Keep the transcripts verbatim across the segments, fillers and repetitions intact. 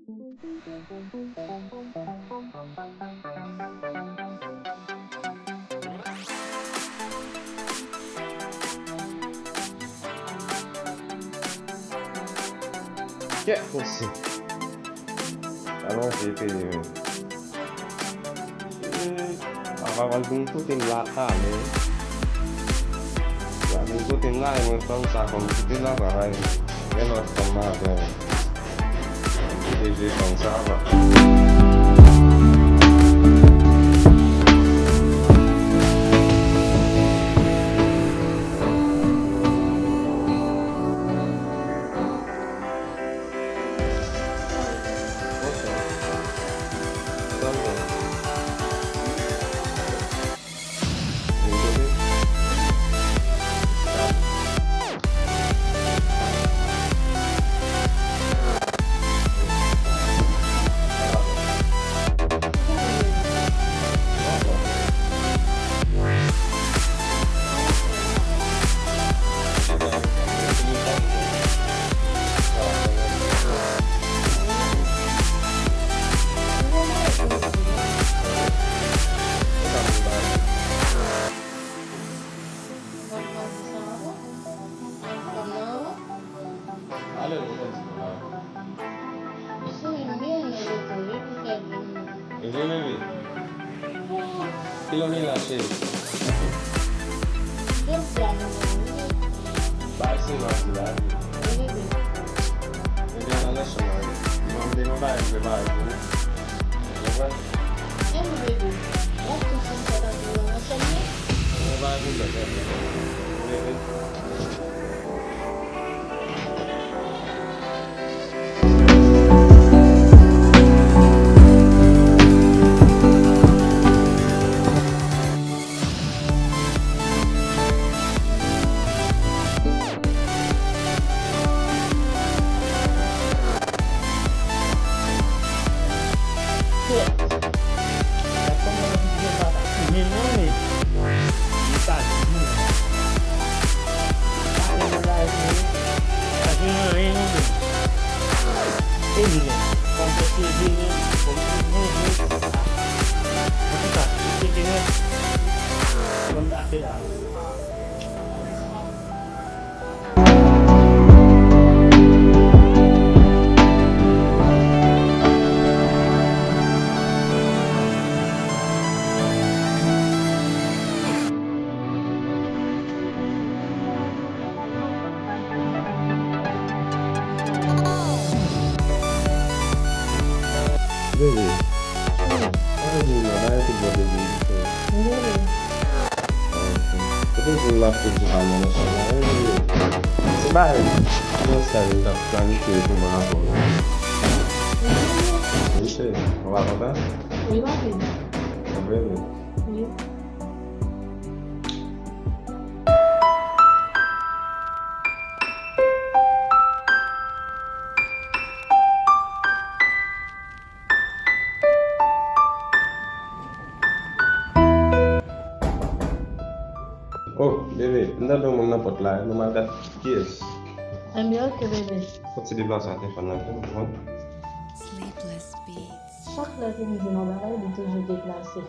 Kèt konsa. Alonje peye menm. Papa pral vin kote m la talè. Pral vin kote m la, e mwen fanm sa kòm kite la, travay. Gen lòt fanm maten. Kite je fanm sa va. Wi, bebe. Kilè w vin la, cheri? Bay se madi la, wi. Wi, bebe. Bebe, ann al nan chanm nan, wi. Mwen, mwen, mwen, mwen, mwen, mwen. Ou konprann? Wi, bebe. W ap tou fè sa nan chanm nan? Mwen, bay pwoblèm, bebe. Bebe. Bebe, pa di m nan, pa di m nan, pa di m nan. Bebe. Ou te di m l ap fè ti pale nan chanm nan, wi, wi. Se bagay nan sèl m t ap planifye pou mwen avè w la. Wi, cheri, ou pa kontan? Wi, papi. Wi, wi. Wi. Oh, bebe, m tande yon moun nan pòt la, nou mal gad kiyès. Enben, oke, bebe. Fò ti deplase a tèfòn nan, pou mwen. Chak lè ke m di l yon bagay, li toujou deplase.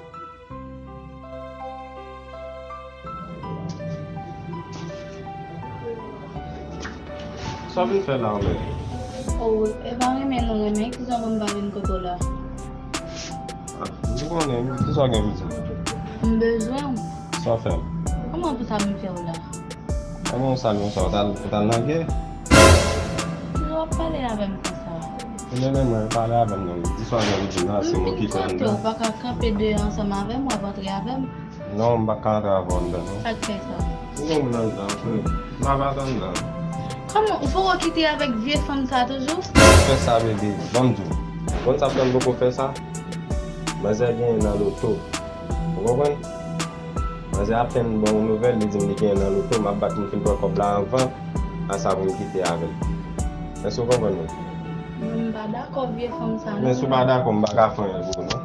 Sa w vin fè la, ou menm? Oh, e pa renmen nou renmen, kisa w wè m pa vin kote w la? Ah, m konnen, kisa w gen pou di m? M bezwen w. Sa w fè m? Kòman pou sa m fè w la? Kòman w salye konsa, ou t al, ou t al nan gè? Kisa w ap pale avè m konsa? Ou renmen mwen, pale avè m non. Di sa w gen pou di m la, se mwen ki kwè anndan. M fin tande w pa ka kanpe deyò ansanm avè m, w ap antre avè m. Non, m pa ka antre avè w anndan, non. Sa k fè sa? Ou gen moun anndan, frè. M ap atann nan. Kòman? Ou poko kite avèk vye fanm sa toujou? Fè sa, bebe. Ban m di w. Ou konn sa k fè m poko fè sa? Manzè genyen nan loto. Ou konprann? Manzè apèn ban m yon nouvèl, li di m li genyen nan loto, m ap bat pou m fin pran kòb la anvan a sa pou m kite avè l. Èske w konprann mwen? M pa dakò vye fanm sa, non. Men si w pa dakò, m pa ka fè anyen pou ou, non.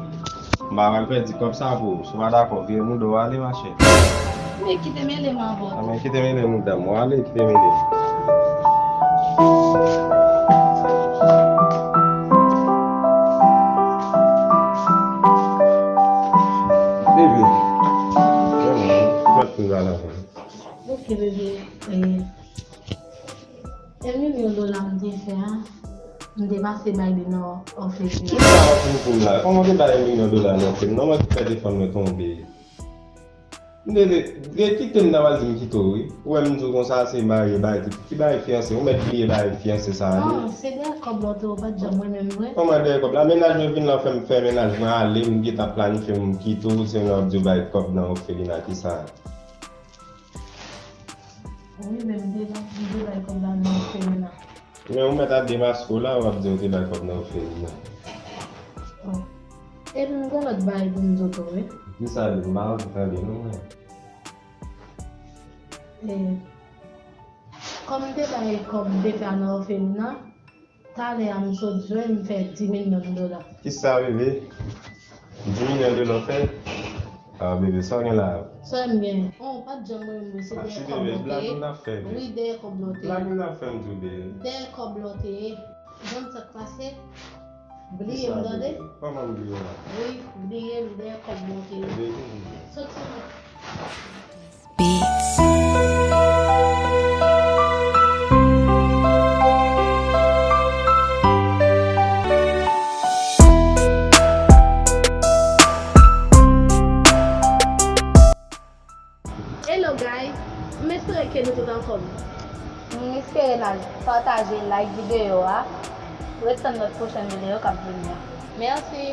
M pa pral pèdi kòb sa pou ou. Si w pa dakò, vire mouda w ale, machè. Men kite mele m avè w. A, men kite mele mouda m. W ale, kite mele m. M te pase bay li nan òfelina. Kisa w ap vin pou m la? Kòman w te bay milyon dola nan òfelina? Non, mwen ki fè telefòn mwen tonbe. M te, te, te kite m nan, m al di m kite w, wi. Ou wè m di w konsa, se marye, bay tout. Ki bay fiyanse? Ou mèt bliye bay fiyanse sa a, wi. Non, se dèyè kòb la w te, ou pa t janm renmen m vre. Kòman dèyè kòb la? Mennaj mwen vin la, fè m fè mennaj mwen ale, m gentan planifye m kite w, se lè w ap di w bay kòb nan òfelina, kisa? Wi, men m te, m te bay kòb la nan òfelina. Men ou mèt ap demaske w la, w ap di w te bay kòb nan òfelina. Epi m gen lòt bagay pou m di w tou, wi. Kisa li? M pa anvi tande non mwen. E, kòm m te bay kòb m te fè a nan òfelina, talè a m sot jwe, m fè di milyon dola. Kisa, bebe? Di milyon dola w fè? Ah, bebe, sa w gen la? Sa m gen? Oh, ou pa t janm renmen mwen, se dèyè kòb la w te ye. Blag nou t ap fè, bebe. Wi, dèyè kòb la w te ye. Blag nou t ap fè m tou, bebe. Dèyè kòb la w te ye. Ou konn sa k pase? Bliye m, tande? Kòman m bliye w la? Wi, bliye m, dèyè kòb la w te ye. Bebe. Soti. Beats. Hello guys, m espere ke nou tout anfòm. M espere n al pataje, like videyo a. Ret tann lòt pwochèn videyo k ap vini an. Mèsi.